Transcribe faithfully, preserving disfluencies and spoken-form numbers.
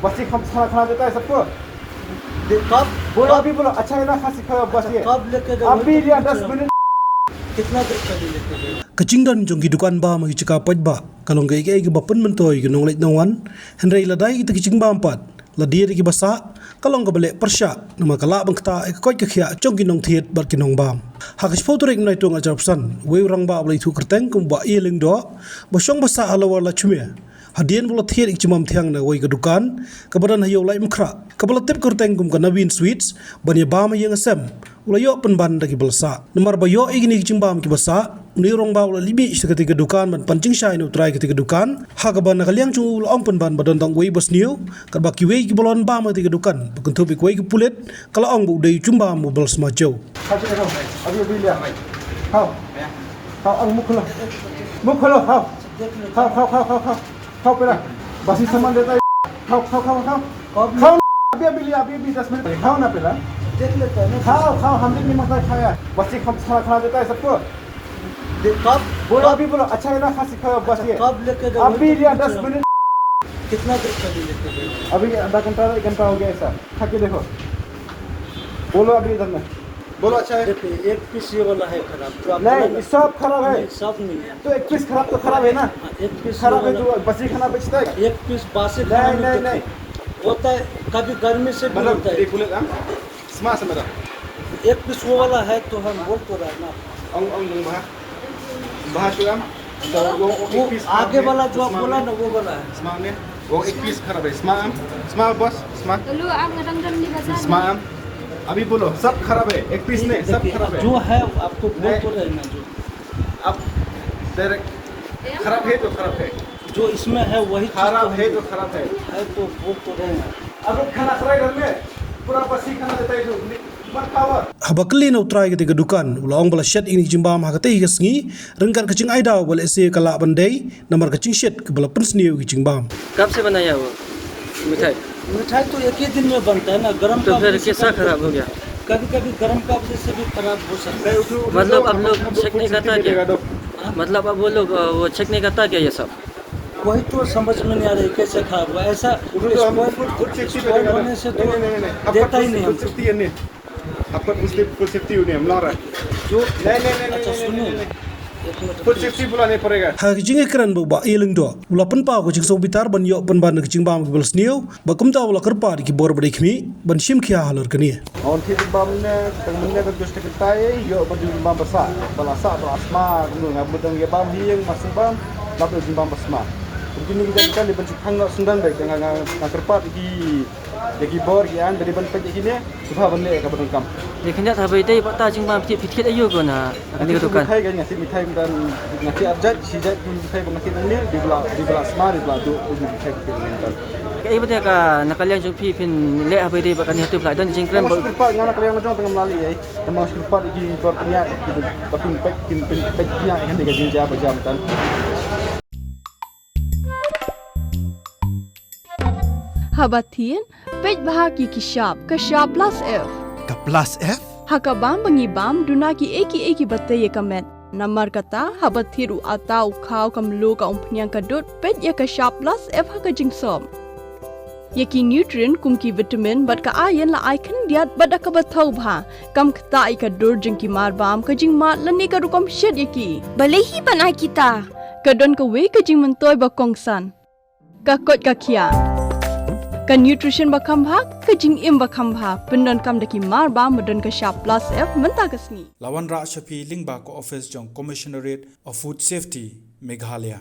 बस ये हम खाना खाना देता है सबको। दे-, कब? बोलो, कब? अभी बोलो, अच्छा है ना खांसी खाओ, बस अच्छा, ये। कब लेके गए? अभी वही तो लिया, पूछ दस रहा हूँ। मिनट। कितना देर पहले लेके गए? Ka jingdon jong ki dukan bam ha ki jaka paidbah ka long kaei kaei kaba pynmyntoi ïa ki nongleit nongwan, hynrei lada ïa kita ki jingbam pat la dier ïa kiba sah, ka long kaba leh pyrshah namar ka lah ban ktah ïa ka koit ka khiah jong ki nongthied bad ki nongbam. Ha ka shiphew tarik u Naitung arhajar arphew san, uwei u rangbah uba la ïathuh kyrteng kum u Bah Ialingdoh, ba shong ba sah ha Lower Lachmere, hadien ba u la thied ïa ki jingbam thiang na kawei ka dukan kaba don ha Ïew Laitumkhrah, kaba la tip kyrteng kum ka Naveen Sweets, ban ïa bam ha ïing ha sem, u la ïoh pynban da kiba la sah. Namar ba ïoh ïa kine ki jingbam kiba sah, une u rangbah u la leit mih sha katei ka dukan ban pan jingshai na u trai katei ka dukan, ha kaba na ka liang jong u u la ong pynban ba don tang uwei ba sniew, katba kiwei kiba la wan bam ha katei ka dukan ba kynthup ïa kawei ka pulit, ka la ong ba u dei u jingbam uba la sma jew. खाओ, अभी, अभी लिया। खाओ। खाओ, अब मुंह खोलो। मुंह खोलो, खाओ। खाओ, खाओ, खाओ, खाओ, खाओ। खाओ पहला। बासी सामान देता है। खाओ, खाओ, खाओ, खाओ। कब? खाओ ना, अभी, अभी लिया, अभी, अभी दस मिनट। खाओ ना पहला। देख लेते हैं ना। खाओ, खाओ, हम भी नहीं मत खाया। बासी हम खाना खा देता है सबको। दे-, कब? बोलो, कब? अभी बोलो, अच्छा है ना, खांसी खाओ, बस ये। कब लेके गए? अभी लिया, दस मिनट। कितना देर पहले लेके गए? अभी आधा घंटा, एक घंटा हो गया ऐसा। खा के देखो। बोलो अभी इधर में। बोलो, अच्छा है। देखिए, एक पीस ये वाला है खराब, जो आप बोला नहीं, ना। ये सब खराब है। नहीं, सब नहीं है। तो एक पीस खराब तो खराब है ना? हाँ, एक पीस खराब ये है वाला। तो बासी खाना बेचता है? एक पीस बासी खाना नहीं, नहीं, नहीं। होता है, कभी गर्मी से भी मतलब, होता है। एक मिनट, हाँ। Sma sa mera. एक पीस वो वाला है तो हम बोल तो रहे हैं ना। Ong, ong, ong, baha. Baha tu am. वो आगे वाला जो आप बोला ना, वो वाला है। Sma ne. वो एक पीस खराब है। Sma am. Sma boss, sma. Hello, आप नरंगन नहीं बता। Sma am. अभी बोलो, सब खराब है। एक पीस नहीं, सब खराब है। जो है, आपको बोल तो रहे हैं ना, जो आप डायरेक्ट खराब है तो खराब है। जो इसमें है, वही चीज़ खराब तो है हम तो खराब है। है तो बोल तो रहे हैं। अब लोग खाना खराब घर में, पूरा बासी खाना देता है जो, मत खाओ। Haba kylli na u trai katei ka dukan, u la ong ba la shet ïa kine ki jingbam ha katei ka sngi, ryngkat ka jingai daw ba lehse ka lah ban dei namar ka jingshet kaba la pynsniew ïa ki jingbam. कब से बनाया वो मिठाई? मिठाई तो एक ही दिन में बनता है ना, गरम तो का फिर वजह से कैसा कभी, खराब हो गया? कभी-कभी गरम का वजह से भी खराब हो सकता है। मतलब, आप लोग चेक नहीं करता क्या? हाँ? मतलब, अब वो लोग, अ, वो चेक नहीं करता क्या ये सब? वही तो समझ में नहीं आ रही, कैसे खराब हुआ? ऐसा उसको तो हम स्पॉइल, फूड, फूड सेफ्टी पे स्पॉइल देगा, होने से तो नहीं, नहीं, नहीं, नहीं। देता ही नहीं हम। फूड सेफ्टी है, नहीं। आपका फूड सेफ-, फूड सेफ्टी यूनियन, हम ला रहा है। जो नहीं, नहीं, नहीं, अच्छा, नहीं, सुनिए। नहीं, नहीं। एक मिनट, फूड प्लीज। सेफ्टी बुलाने पड़ेगा। Ha ka jingïakren bad u Bah Ialingdoh, u la pynpaw ka jingsngewbitar ban ïoh pynban ka jingbam kiba la sniew, bad kumta u la kyrpad ïa ki bor ba dei khmih ban shim khia halor kane. Ong thik bam ne, tang mynne ka just ka tai, ïoh ba jingbam ba sah, ba la sah, ba la sma, kumno nga mut dang ïa bam hi ïeng, ma shu bam, lap da jingbam ba sma. Kum kine ki jait ka lei ban shu khang noh syndon beit, nga, nga, nga kyrpad ïa ki, ïa ki bor ki aiñ ba dei ban peit ïa kine, shu bha ban leh kaba donkam. Ïa khyndiat haba ïadei bad ta jingbam phi thied, phi thied aïu ko na kane ka dukan? Mithai ka, nga thied mithai, mynta nga thied ar jait, shi jait mithai ba nga thied nangne, dei ba la, dei ba la sma, dei ba la duh, u mithai ka thied nangne mynta. Kaei ba te ka na ka liang jong phi phin leh haba ïadei bad kane, hato phi la don jingkren? Nga shu kyrpad, nga na ka liang jong nga ngam lah leh ei. Nga shu kyrpad ïa ki bor pynïaid, ki ba kin peit, kin peit pynïaid ïa kane ka jingjia ba jia mynta. Haba thied, peit bha ïa ki shap, ka shap plus F. Ka plus F? Ha ka bam ba ngi bam, duna kiei kiei kiba tei ïa ka met. Namar kata, haba thied u atta, u khaw, ka mluh, ka umphniang, ka dud, peit ïa ka shap plus F ha ka jingsop. Ïa ki nutrient kum ki vitamin bad ka iron la ai khyndiat bad da kaba thew bha. Kam ktah ïa ka dur jong ki mar bam, ka jingmad lane ka rukom shet ïa ki. Balei hi ban ai kita? Ka don kawei ka jingmyntoi ba kongsan. Ka koit ka khiah. Ka nutrition ba kham bha, ka jingim ba kham bha, pyndonkam da ki mar bam ba don ka shap plus F mynta ka sngi. La wanrah sha phi lyngba ka office jong Commissionerate of Food Safety, Meghalaya.